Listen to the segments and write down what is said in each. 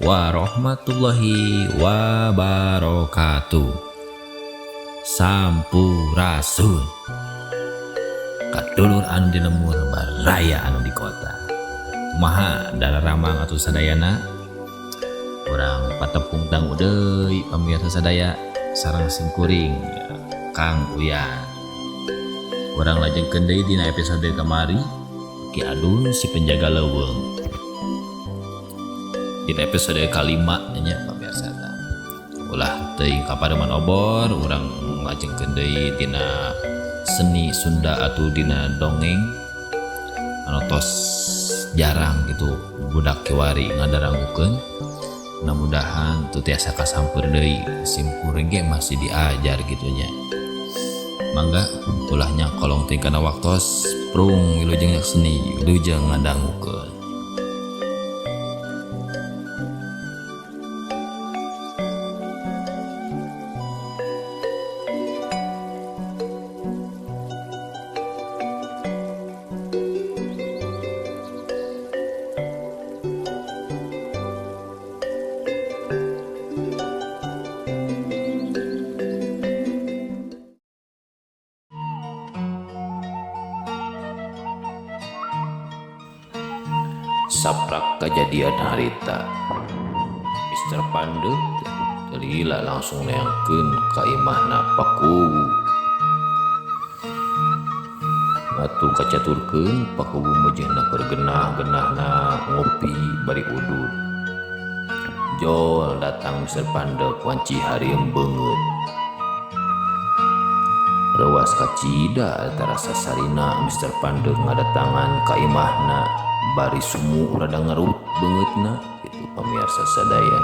warahmatullahi wabarakatuh. Sampurasun. Kadulur anu di lembur baraya anu di kota. Kumaha dararamang atuh sadayana? Urang patepung dangu deui pamirsa sadaya sareng simkuring Kang Uyan. Urang lajengkeun deui dina episode kamari Ki Adun si penjaga leuweung. Dina episode kalima nya pamirsa tah. Ulah teuing kapareman obor urang lajengkeun deui dina seni Sunda atau dina dongeng anu tos jarang gitu budak kiwari ngadarangukeun. Mudah-mudahan teu tiasa kasampeur deui simkuring ge masih diajar gitu nya. Mangga ulah nya kolong teuing kana waktos prung wilujeng nyakseni wilujeng ngadangukeun. Saprak kejadian harita Mister Pandeuk teu lila langsung neangkeun ka imahna Pakuwu. Atuh kacaturkeun Pakuwu mejehna keur genah-genahna ngopi bari udud. Jol datang Mister Pandeuk wanci harieum beungeut. Reuwas kacida tarasa sarina Mister Pandeuk ngadatangan ka imahna bari sumu rada ngerut beungeutna kitu pamirsa sadaya.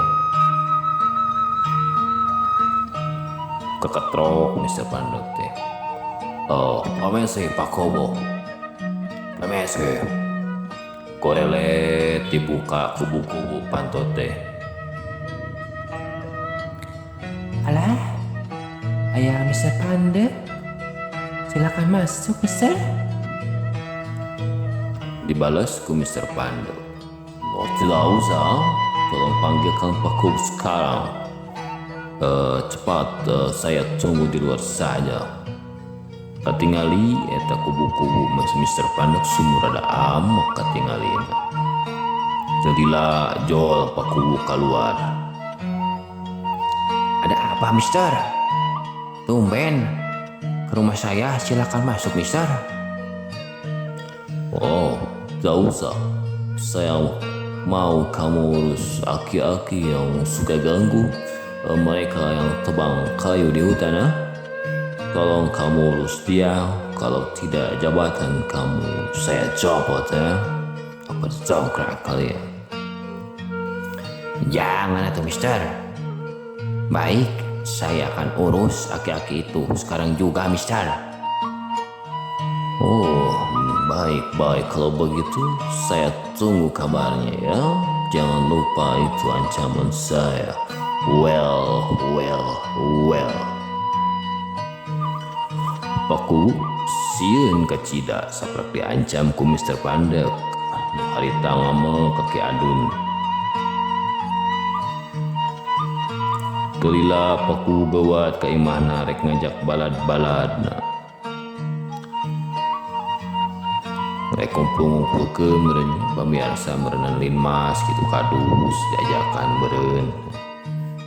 Keketrok Mister Pandeuk teh. Oh, pamese Pakobo. Pamese. Korelet dibuka kubu-kubu panto teh. Alah, aya Mister Pandeuk. Silakan masuk, Mister. Dibalas ku Mister Pandeuk. Oh, tidak usah. Tolong panggilkan Pak Kubu sekarang. Cepat, saya tunggu di luar saja. Katingali eta kubu-kubu Mas Mister Pandeuk sumur rada amek katingalina. Jadilah jol Pak Kubu keluar. Ada apa, Mister? Tumben. Ke rumah saya, silakan masuk, Mister. Oh, tidak usah. Saya mau kamu urus aki-aki yang suka ganggu mereka yang tebang kayu di hutan. Ah? Tolong kamu urus dia. Kalau tidak jabatan kamu saya copot ya. Apa congkrak kali ya? Jangan atuh, Mister. Baik, saya akan urus aki-aki itu sekarang juga, Mister. Oh, baik, baik. Kalau begitu, saya tunggu kabarnya ya. Jangan lupa itu ancaman saya. Well, well, well. Paku sieun kacida saprak diancam ku Mister Pandeuk. Harita ngame ka Ki Adun. Teu lila Paku geuwat ka imahna rek ngajak balad-baladna. Rek ngumpul-ngumpulkeun meureun pamiarsa meureunnan linmas kitu kadus diajakan meureun.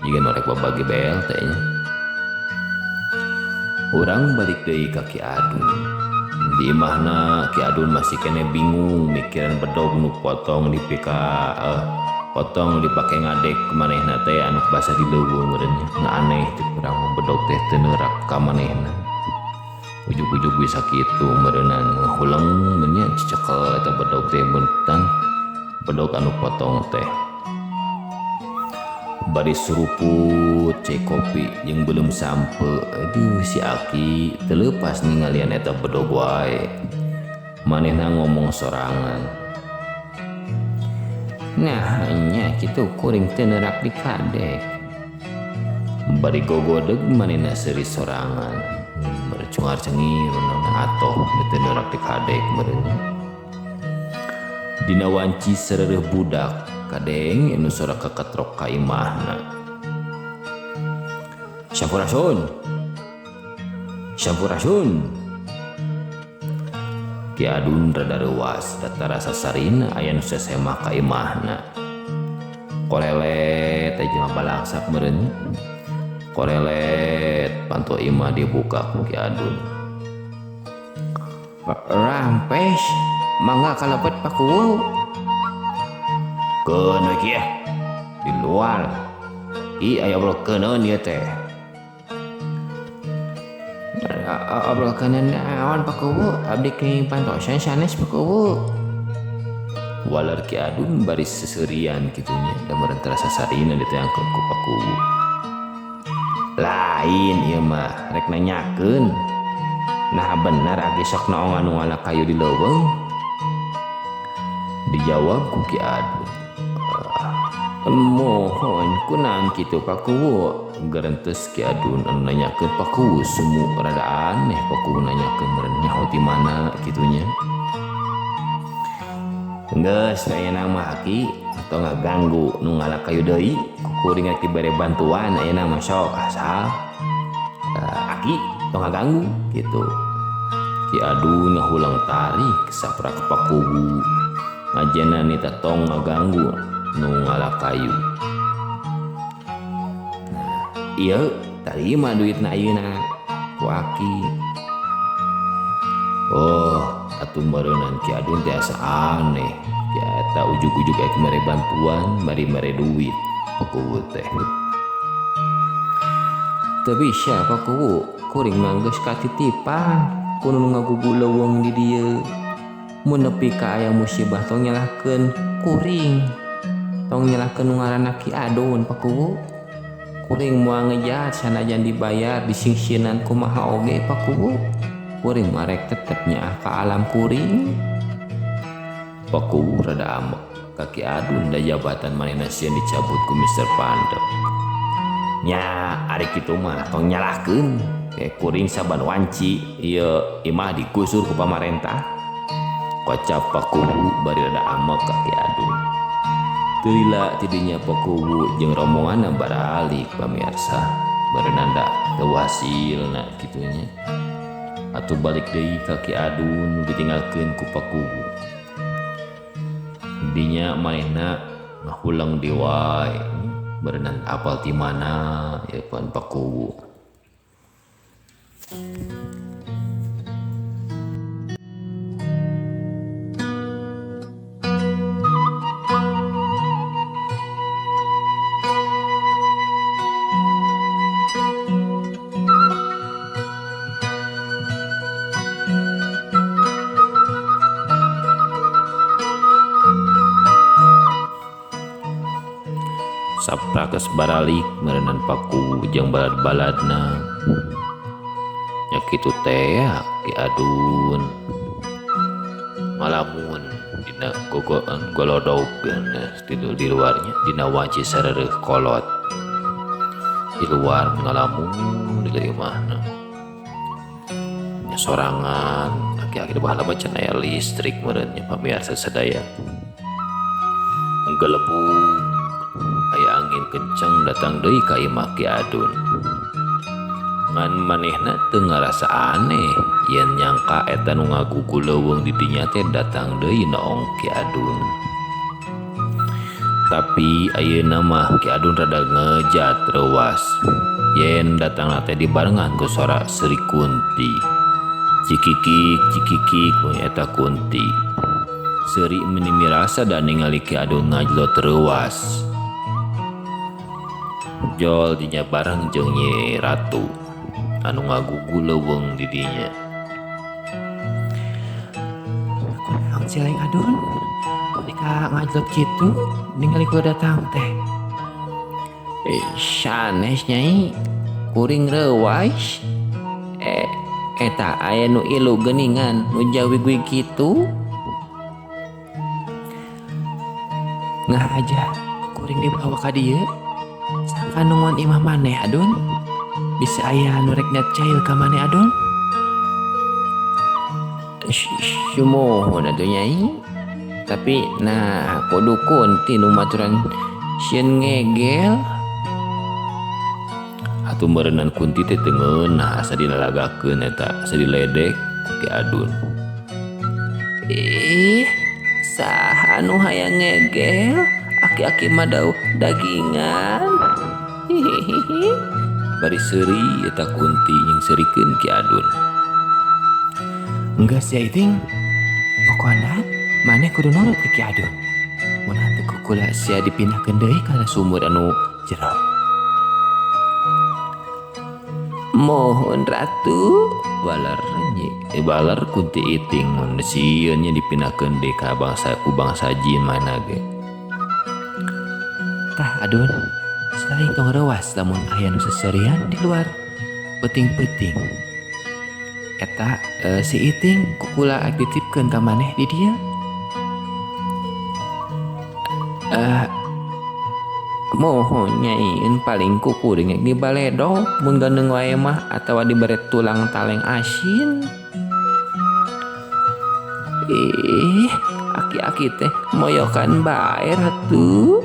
Jiga nu rek babagi BLT nya. Urang balik deui ka Ki Adun. Di imahna Ki Adun masih keneh bingung mikiran bedog nu potong dipika potong dipake ngadek manehna teh anu basa di leuweung meureun nya. Nu aneh teh urang mah bedog teh teu neurak ka manehna. Ujug-ujug bisa kitu meureunnan ngahuleng meureun nya cicekel eta bedog teh bentang bedog anu potong teh. Bari suruput cai kopi jeung belum sampe. Aduh si Aki teu leupas ningalian eta bedog wae. Manehna ngomong sorangan. Nah, nya kitu kuring teu neurak di kadek. Bari gogodeg manehna seuri sorangan. Bercungar cengir atoh teu neurak di kadek meureun. Dina wanci sareureun budak Kadenge nu sora keketrok ka imahna. Sampurasun. Sampurasun. Ki Adun rada reuas da tarasa sarina aya nu sesema ka imahna. Korelet teh jelema balangsak meureun. Korelet panto imah dibuka ku Ki Adun. Rampes mangga kalebet Pak Kuwu. Keun we kieu di luar. Ih aya obrolkeun ieu teh. Obrolkeun naon Pak Kuwu? Abdi kenging pantosan sanes Pak Kuwu. Waler Ki Adun baris seserian kitunya da meureun terasa sarina diteangkeun ku Pak Kuwu. Lain ieu mah rek nanyakeun. Nah bener aki sok naongan nu ngala kayu di leuweung. Dijawab ku Ki Adun. Mohon kunaon kitu Pak Kuwu? Gerentes Ki Adun anu nanyakeun Pak Kuwu semu rada aneh Pak Kuwu nanyakeun meureun nyaho ti mana kitunya. Geus ayeuna mah aki atau ngaganggu nu ngala kayu deui ku kuring rek dibere bantuan ayeuna mah sok asal aki tong ngaganggu kitu. Ki Adun ngahulang tarik saprak Pak Kuwu ngajena nita tong ngaganggu nu ngala kayu. Nah, ieu tarima duitna ayeuna ku aki. Oh, atuh meureunnan Ki Adun teh asa aneh. Ki eta ujug-ujug ek mere bantuan, bari mere duit Pak Kuwu teh. Teu bisa Pak Kuwu, kuring mah geus katitipan ku nu ngagugu leuweung di dieu. Mun nepi ka aya musibah tong nyalahkeun kuring. Tong nyalahkeun nu ngaranna Ki Adun Pak Kuwu. Kuring moal ngejat sanajan dibayar disingsieunan kumaha oge Pak Kuwu. Kuring mah rek tetep nyaah ka alam kuring. Pak Kuwu rada ambek ka Ki Adun da jabatan manehna sieun dicabut ku Mister Pandep. Nya ari kitu mah tong nyalahkeun ke kuring saban wanci ieu imah digusur ku pamarentah. Kocap Pak Kuwu bari rada ambek ka Ki Adun. Teu lila tidinya Pak Kuwu jeung rombonganna baralik pamirsa berenang da teu hasilna kitunya. Atuh balik deui ka Ki Adun nu ditinggalkeun ku Pak Kuwu. Dinya manehna ngahulang deui wae berenang apal ti mana ya pan Pak Kuwu. Saprakes baralik meureunan Pak Kuwu jeung balad-baladna. Nya kitu teh Ki Adun. Ngalamun dina gogoan golodog tidur di luarnya dina wanci sareureut kolot. Di luar ngalamun di imahna. Nya sorangan aki-aki baheula mah can aya listrik meureun nya pamirsa sadaya. Gelebug aya angin kenceng datang deui ka imah Ki Adun. Ngan manehna teu ngarasa aneh yen nyangka eta nu ngagugu leuweung di dinya teh datang deui noong Ki Adun. Tapi ayeuna mah Ki Adun rada ngejat reuas. Yen datangna teh dibarengan ku sora Sri Kunti. Cikikik cikikik we eta Kunti. Seuri meni mirasa da ningali Ki Adun ngajlot reuas. Jol dinya bareng jeung Nyi Ratu anu ngagugu leuweung di dinya. Kunaon si Leng Adun? Ketika ngajlot kitu ningali kula datang teh. Sanes Nyai, kuring reuas. Eta aya nu ilu geuningan nu jawigwig kitu. Ngah aja kuring dibawa ka dieu. Sangka nunguan imah maneh Adun. Bisa aya nu rek nyacail ka maneh Adun. Sumuhun atuh Nyai. Tapi nah kudu kunti nu maturan sieun ngegel. Atuh meureunan kunti teh teu ngeunah asa dilalagakeun eta asa diledek ku Ki Adun. Ih, saha nu hayang ngegel? Aki-aki mah dauh dagingan. Hihihi. Bari seuri eta kunti nyingseurikeun Ki Adun. Enggeus ya Iting. Pokona maneh kudu nurut ke Ki Adun. Mun henteu ku kula sia dipindahkeun deui kana sumur anu jero. Mohon ratu, baler nyi, baler kunti Iting mun sieun nya dipindahkeun deui ka bangsa ku bangsa jin mana ge. Tah Adun, selain tong reuas lamun aya nu seserian di luar peuting-peuting. Eta si Iting kukula dititipkeun ka maneh di dieu. Mohon nyaiin paling kukuring di baledog mun gandeng wae mah atawa dibere tulang taleng asin. Ih, aki-aki teh moyokan bae ratu.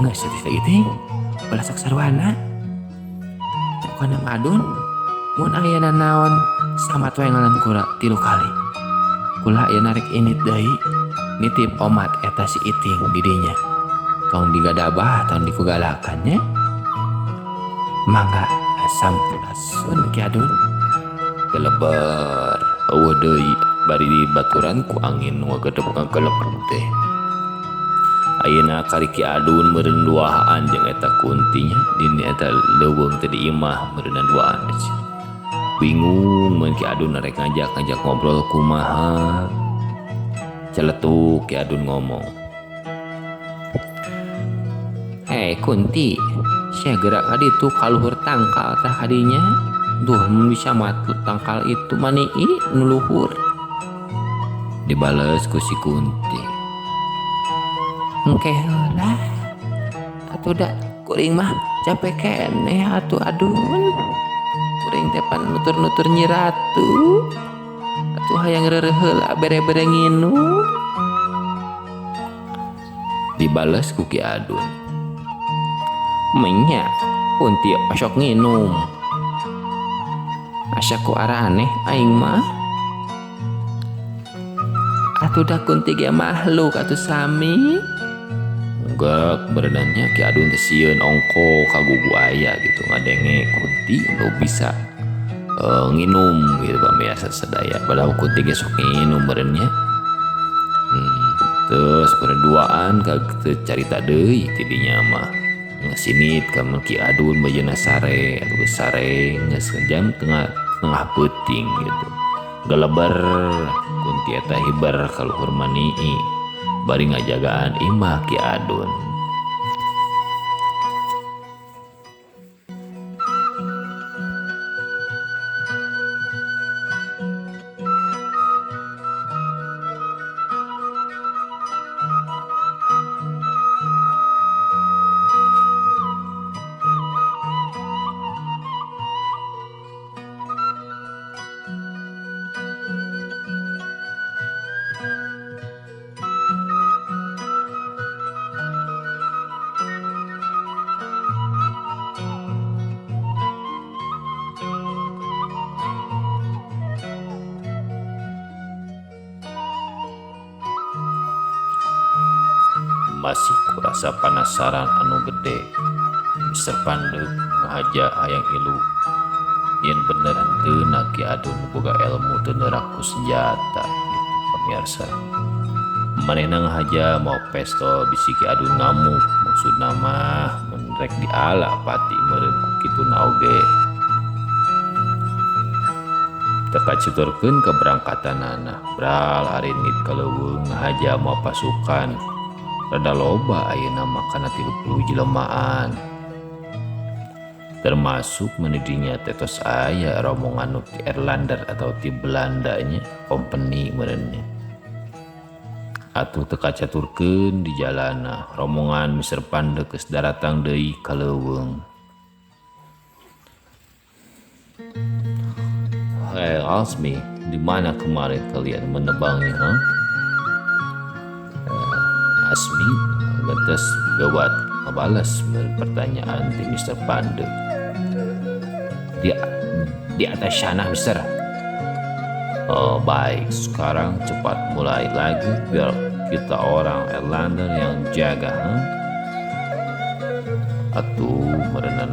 Geus teh Iting, ulah sok sarwana. Pokona mah Adun, mun aya nanaon samat wae ngalan kula 3 kali. Kula aya narik init deui, nitip omat eta si Iting di dinya. Tong digadabah, tong dikugalakan nya. Mangga sampurasun Ki Adun. Geleber eueuh deui bari dibaturan ku angin nu ngagedep ngagelepuk teh. Ayeuna kari Ki Adun meureun duaan jeung eta kuntinya dini eta leuweung teh di imah meureunna duaan. Bingung mun Ki Adun rek ngajak-ngajak ngobrol kumaha. Celetuk Ki Adun ngomong. Hei Kunti, sia gerak ka ditu kaluhur tangkal tah kadinya. Duh, mun bisa mah tangkal itu manii nu luhur. Dibales ku si Kunti. Engke heula. Atuh da kuring mah capek keneh atuh Adun. Kuring teh pan nutur-nutur Nyi Ratu. Atuh hayang reureuh heula bere-bere nginum. Dibales ku Ki Adun. Menya Kunti osok nginum. Asa ku araneh aing mah. Atuh da Kunti ge makhluk atuh sami. Enggak berenangnya Ki Adun teh sieun ongko kagugu aya gitu ngadenge Kunti nu bisa nginum gitu pemirsa sadaya. Padahal Kunti ge sok nginum berennya. Terus berduaan ka teu carita deui tidinya mah. Ngesinit ka Ki Adun bajana sare atuh geus sare geus jam tengah peuting gitu. Geleber Kunti eta hiber kaluhur manii bari ngajagaan imah Ki Adun. Masih kurasa penasaran anu gede. Mister Pandeg ngahaja hayang ilu. Yen bener henteu na Ki Adun boga ilmu teu neurak ku senjata gitu pemirsa. Manehna ngahaja mau pestol bisi Ki Adun ngamuk. Maksudna mah mun rek diala pati meureun ku kituna oge. Teu kacuturkeun keberangkatanana. Bral arinit ka leuweung ngahaja mau pasukan. Rada loba ayeuna mah kana 30 jelemaan. Termasuk menidinya tetos aya rombongan nu ti Erlander atau ti Belandanya company meureunnya. Atuh teu kacaturkeun di jalana rombongan Mister Pandeg geus daratang deui ka leuweung. Hey, ask me, Di mana kemarin kalian menebangnya, ha? Asmi gentos gawat ngabalas pertanyaan ti Mr. Pandeg. Di atas sana, Mister. Oh, baik, sekarang cepat mulai lagi biar kita orang Erlander yang jaga, ha? Atuh meureunan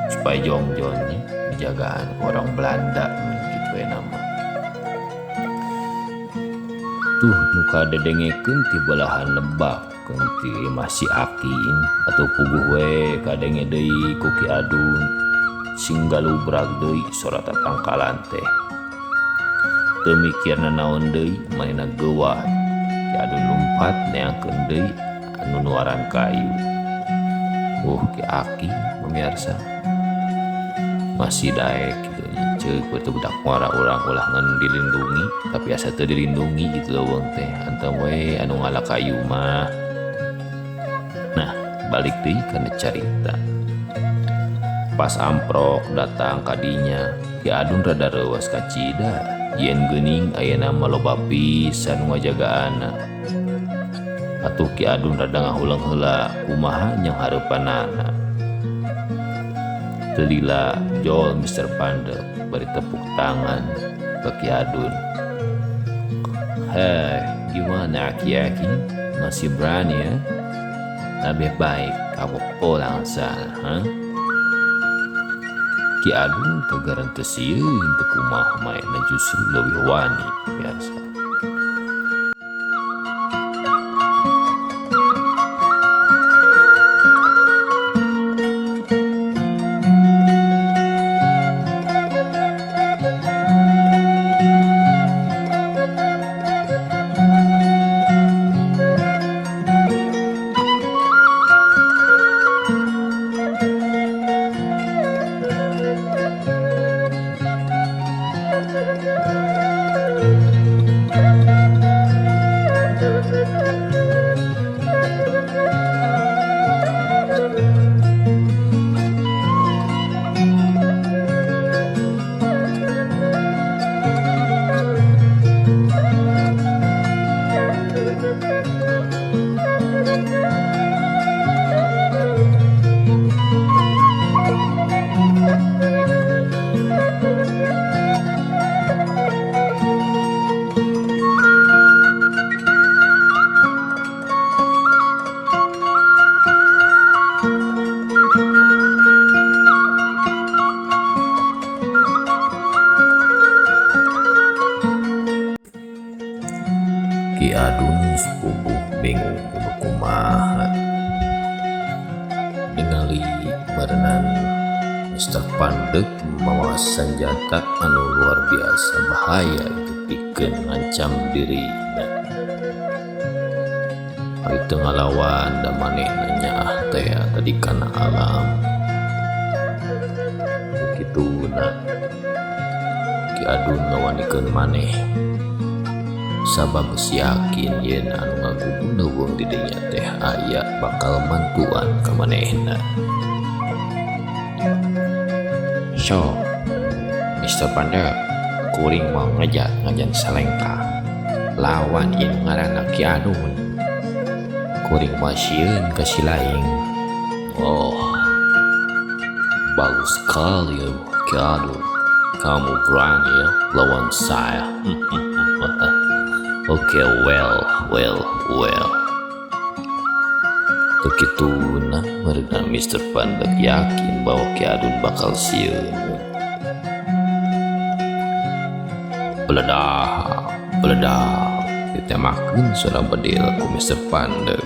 supaya jongjonnya dijagaan orang Belanda gitu ya nama. Tuh nu kadedengekeun ti belahan lebak ti masih Aki atau puguh we kadenge deui ku Ki Adun sing galubrag deui sora tatangkalan teh. Teu mikirna naon deui manehna geuwat. Ki Adun lumpat neangkeun deui anu nuaran kayu. Ki Aki pemirsa masih daek gitu nya. Ceuk we teh budak ngora urang ulah ngan dilindungi tapi asa teu dilindungi gitu leuweung teh anteng we anu ngala kayu mah. Nah, balik deui kana carita. Pas amprok datang kadinya, Ki Adun rada reuwas kacida, yen geuning ayeuna mah loba pisan nu ngajagaanna. Atuh Ki Adun rada ngahuleng heula kumaha nyanghareupanana. Teu lila jol Mister Pandeg bari tepuk tangan ke Ki Adun. Hei, gimana Aki-aki? Masih berani ya? Lebih baik kamu pulang sana, ha? Ki Adun tegaran teu sieun teu kumaha maena justru leuwih wani biasa. Ki Adun sepupuh bingung kudu kumaha. Ningali meureunan Mister Pandeg mawa sanjata anu luar biasa bahaya itu pikeun ngancam dirina. Ari teu ngalawan da manehna nyaah teh tadi kana alam. Kituna Ki Adun ngawanikeun maneh. Sabab geus yakin yen anu ngagugu leuweung di dinya teh aya bakal mantuan ka manehna. So, Mister Pandeg, kuring mau ngejat ngajan salengkah. Lawan ieu ngaranna Ki Adun. Kuring mah sieun ka si laing. Oh, bagus sekali ya, Ki Adun. Kamu berani ya lawan saya. Oke, well, well, well. Begituna meureunan Mister Pandeg yakin bahwa Ki Adun bakal sieun. Beledah, beledah, ditemakeun suara bedil ku Mister Pandeg.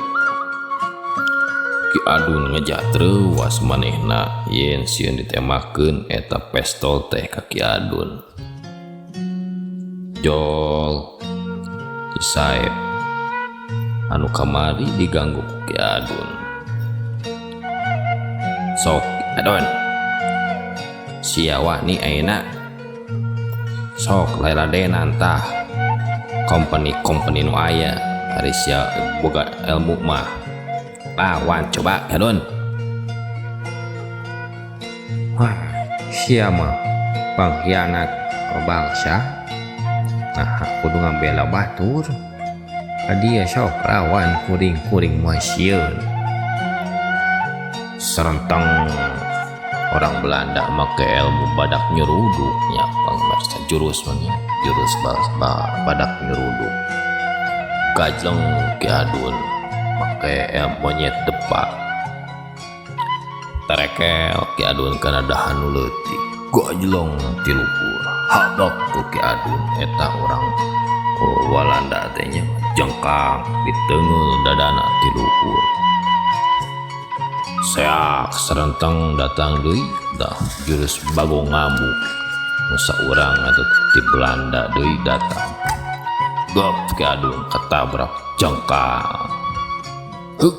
Ki Adun ngejat reuwas manehna yen sieun ditemakeun eta pestol teh ka Ki Adun. Jol si Saep anu kamari diganggu ku Ki Adun. Sok Adun, sia wani ayeuna. Sok laladenan tah company-company nu aya ari sia boga ilmu mah. Lawan coba Adun. Wah, sia mah pengkhianat ke bangsa. Nah, kudu ngabela batur. Dia sok lawan kuring-kuring moal sieun. Serentang orang Belanda make ilmu badak nyeruduk nya pamirsa, jurus mah nya, jurus badak nyeruduk. Gajleng Ki Adun make ilmu monyet depak. Terekel Ki Adun kana dahan nu leutik. Gajleng ti luhur. Habak ku Ki Adun eta orang Walanda teh nya, jengkang diteunggeul dadana ti luhur. Seak serenteng datang deui dah jurus bagong ngamuk. Nu saurang atau ti Belanda deui datang. Gop Ki Adun ketabrak jengkang. Huk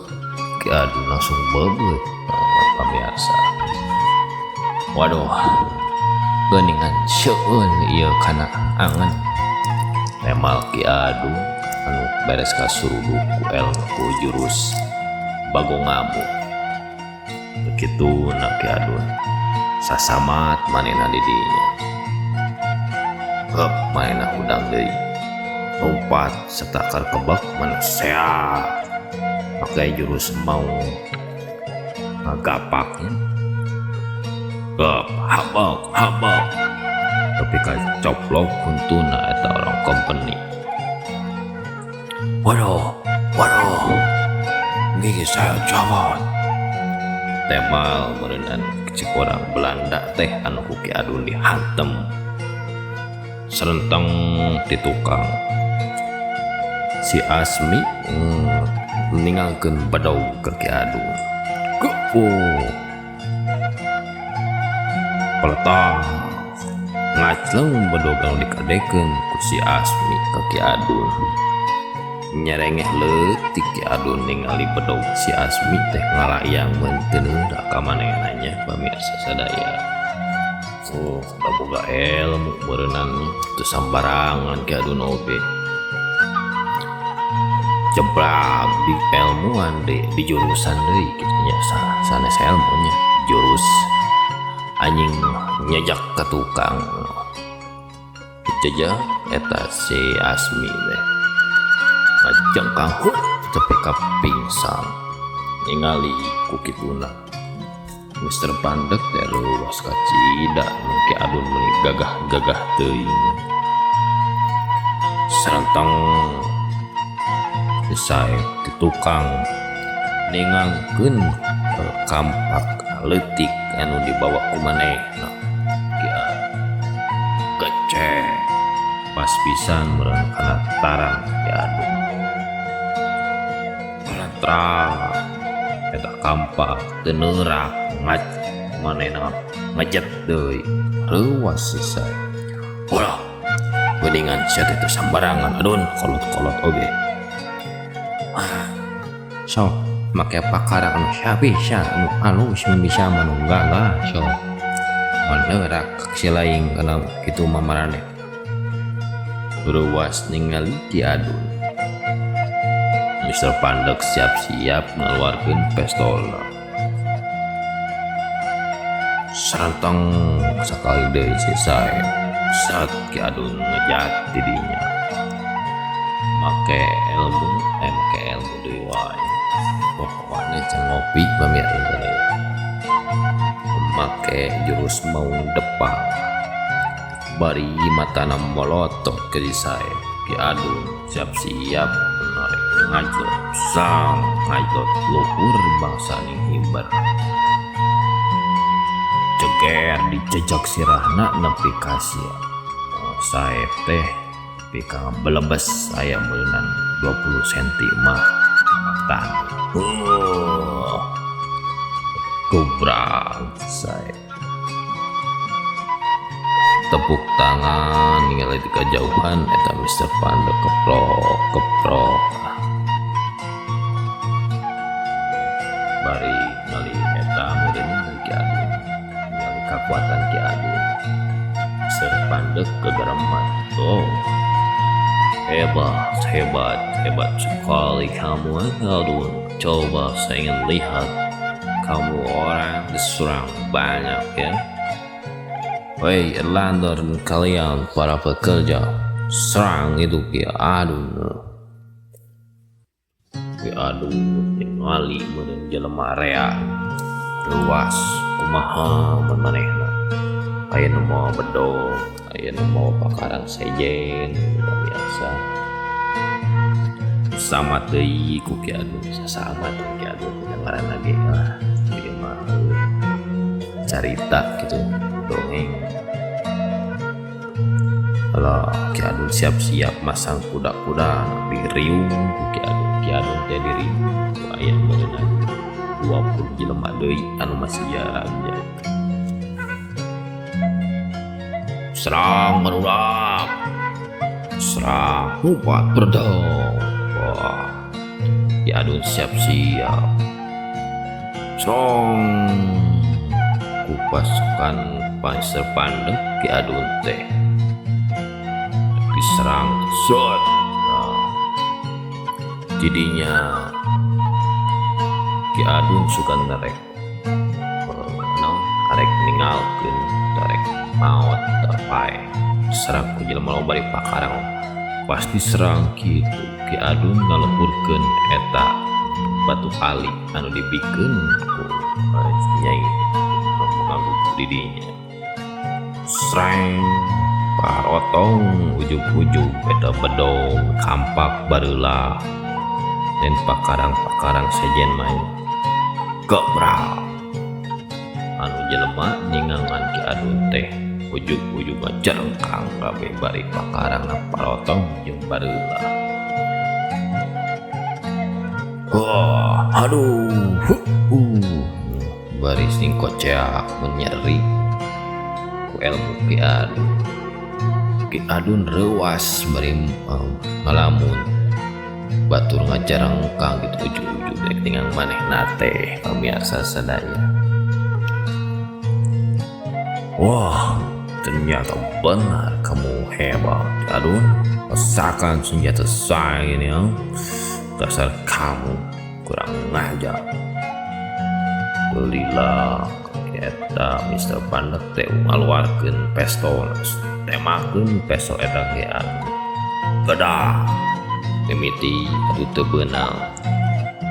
Ki Adun langsung bebeut pamirsa. Waduh, geuningan seueun ieu kana angen. Emal Ki Adun anu beres kasuruduk ku ilmu ku jurus bagong ngamuk. Begitu nak Ki Adun sasamat manehna di dinya. Heup manehna hudang deui. Lompat setakar kebak mana seak. Pakai jurus mau ngagapaknya. Heup habak habak. Tapi kacoplok huntuna eta orang company. Waduh, waduh, gigi saya copot. Temal meureunan cek orang Belanda teh anu ku Ki Adun dihantem. Serenteng ti tukang. Si Asmi ninggalkeun badog ka Ki Adun. Gepuh. Peletak ngacleng bedog anu dikadekeun ku si Asmi ka Ki Adun. Nyerengeh leutik Ki Adun ningali bedog si Asmi teh ngalayang mun teu neurak ka manehna nya pamirsa sadaya. Oh, da boga ilmu meureunan teu sambarangan Ki Adun oge. Jeblak di ilmuan di jurusan deui kitu nya, sanes ilmu nya, jurus anjing nyejak ka tukang. Jejak eta si Asmi teh. Ngajengkang heup tepi ka pingsan. Ningali ku kituna. Mister Pandek teh leuwas kacida mun Ki Adun meuni gagah-gagah teuing. Serenteng sae ti tukang ningangkeun kampak leutik anu dibawa ku manehna. Ki Adun gecek pas pisan meureun kana tarang Ki Adun. Tra eta kampak teu neurak ngaj manehna ngejet deui reuwas sisa. Ulah geuningan sia teh teu sambarangan Adun kolot-kolot oge. Sok make pakarang anu bisa anu alus mun bisa mah nu gagah sok. Maneurak si laing kana kitu mah maraneh. Reuwas ningali Ki Adun. Mister Pandek siap-siap ngeluarkeun pistolna. Serenteng sakali deui si Sae. Sat Ki Adun ngejat di dinya. Make ilmu, make ilmu deui wae. Pokokna can ngopi pamirsa sadaya. Make jurus maung depak. Bari matana molotot ke si Sae. Ki Adun siap-siap menarik ngajlot sang ngajlot luhur bangsa ning himber. Ceger dijejak sirahna nepi ka sia. Sae teh nepi ka belebes aya meureunnan 20 senti mah tan. Gobrak sae. Tepuk tangan ningali di kejauhan eta Mister Pandek keprok keprok. Bari ngali eta meureun ningali Ki Adun, ningali kakuatan Ki Adun. Mister Pandek kegereman. Oh, hebat, hebat, hebat sekali kamu Adun. Coba saya ingin lihat kamu orang diserang banyak ya. Hei Erlander dan kalian para pekerja, Serang itu Ki Adun. Ki Adun ningali meureun jelema rea luas kumaha mun manehna. Aya nu mawa bedog, aya nu mawa pakarang sejen biasa. Sama deui ku Ki Adun, sasama teh Ki Adun teh ngaranna ge lah. Ieu mah carita gitu dongeng. Kalau Ki Adun siap-siap masang kuda-kuda diriung ku Ki Adun. Ki Adun teh diriung ku aya meureunna 20 jelema deui anu masih raja. Serang barudak. Serang lompat berdong. Wah. Ki Adun siap-siap. Serang ku pasukan Panser Pandeg Ki Adun teh diserang zot. Nah, jadinya Ki Adun sugan rek naon arek ninggalkeun arek maot pae serang ku jelema loba di pakarang pasti serang kitu. Ki Adun ngaluhurkeun eta batu ali anu dibikeun ku Nyai mengganggu didinya. Sreng parotong ujug-ujug eta bedog kampak bareula dan pakarang-pakarang sejen main gebrak anu jelema ningangan Ki Adun teh ujug-ujug ngajerengkang kabeh bari pakarangna parotong jeung bareula. Wah, aduh, bari sing koceak menyeri ku ilmu Ki Adun. Ki Adun reuas bari ngalamun batur ngajarengkang gitu ujug-ujug rek ningang manehna teh pamirsa sadaya. Wah, ternyata benar kamu hebat Ki Adun. Rasakan senjata saya ini ya. Dasar kamu kurang ngajar. Belilah eta Mister Pandeg teh ngaluarkeun pistol, temakeun pistol eta Ki Adun. Gedah mimiti atuh teu beunang.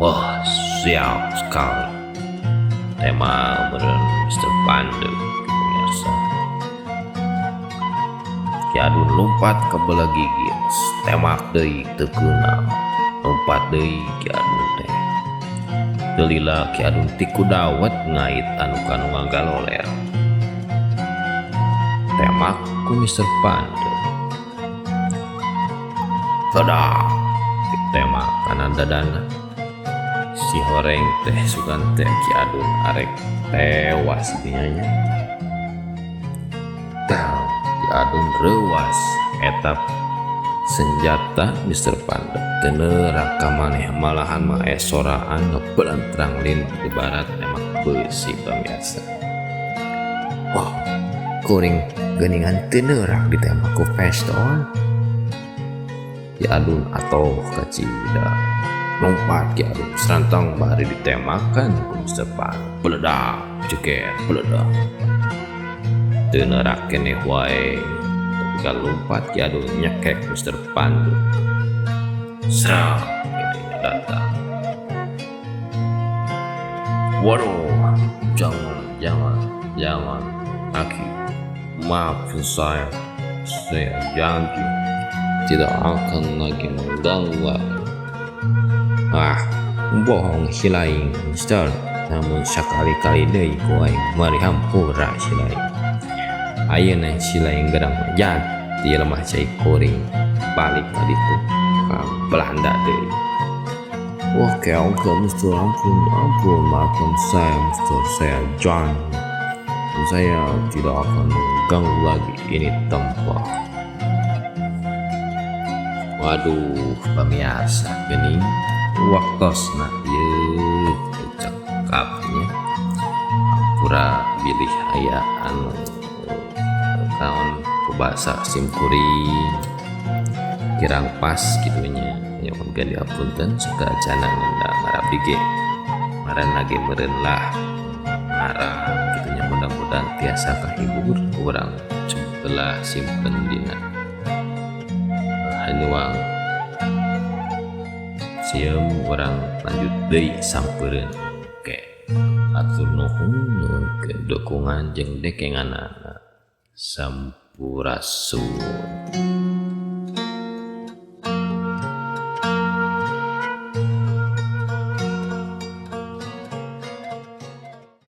Wah, siap sekali. Tema meureun Mister Pandeg pemirsa. Ki Adun lompat ke belah gigi, temak deui teu keuna. Lompat deui Ki Adun teh. Lila Ki Adun ti ku dawet ngait anu kanu ngagaloler. Temak ku Mister Pandeg. Gedah temak kana dadana. Si horeng teh sugan teh Ki Adun arek tewas dinya nya. Tah Ki Adun reuas eta senjata Mister Pandeg teu neurak ka maneh malahan mah esoraan ngebelentrang lin di barat emak beusi pamirsa. Wah, kuring geuningan teu neurak ditembak ku pistol. Ki Adun atau kacida lompat Ki Adun serantang bari ditemakan ku Mister Pandeg. Beledak jeger beledak teu neurak keneh wae. Ketika lompat Ki Adun nyekek Mister Pandeg. Serang gitu datang. Waduh, jangan jangan jangan Aki, maafin saya janji tidak akan lagi mengganggu Aki. Ah, bohong si lain Mister, namun sekali-kali deui ku aing mari hampura si lain. Ayeuna si lain gerang jadi lemah cai kuring balik ka ditu ka Belanda deui. Oke, oke, Mister, ampun, ampun, maafkan saya, Mister, saya janji saya tidak akan mengganggu lagi ini tempat. Waduh, pemirsa, geuning waktosna ieu cekapnya. Hampura bilih aya anu naon kubasa simkuring kirang pas kitu nya. Nyuhunkeun dihapunten serta acana ngendang ngarabdi ge ngaranna ge meureun lah ngarang kitu nya, mudah-mudahan tiasa kahibur urang cebelah simpen dina nyuang. Sieun urang lanjut deui sampereun. Oke, hatur nuhun, nyuhunkeun dukungan jeung dekenganana. Sampurasun.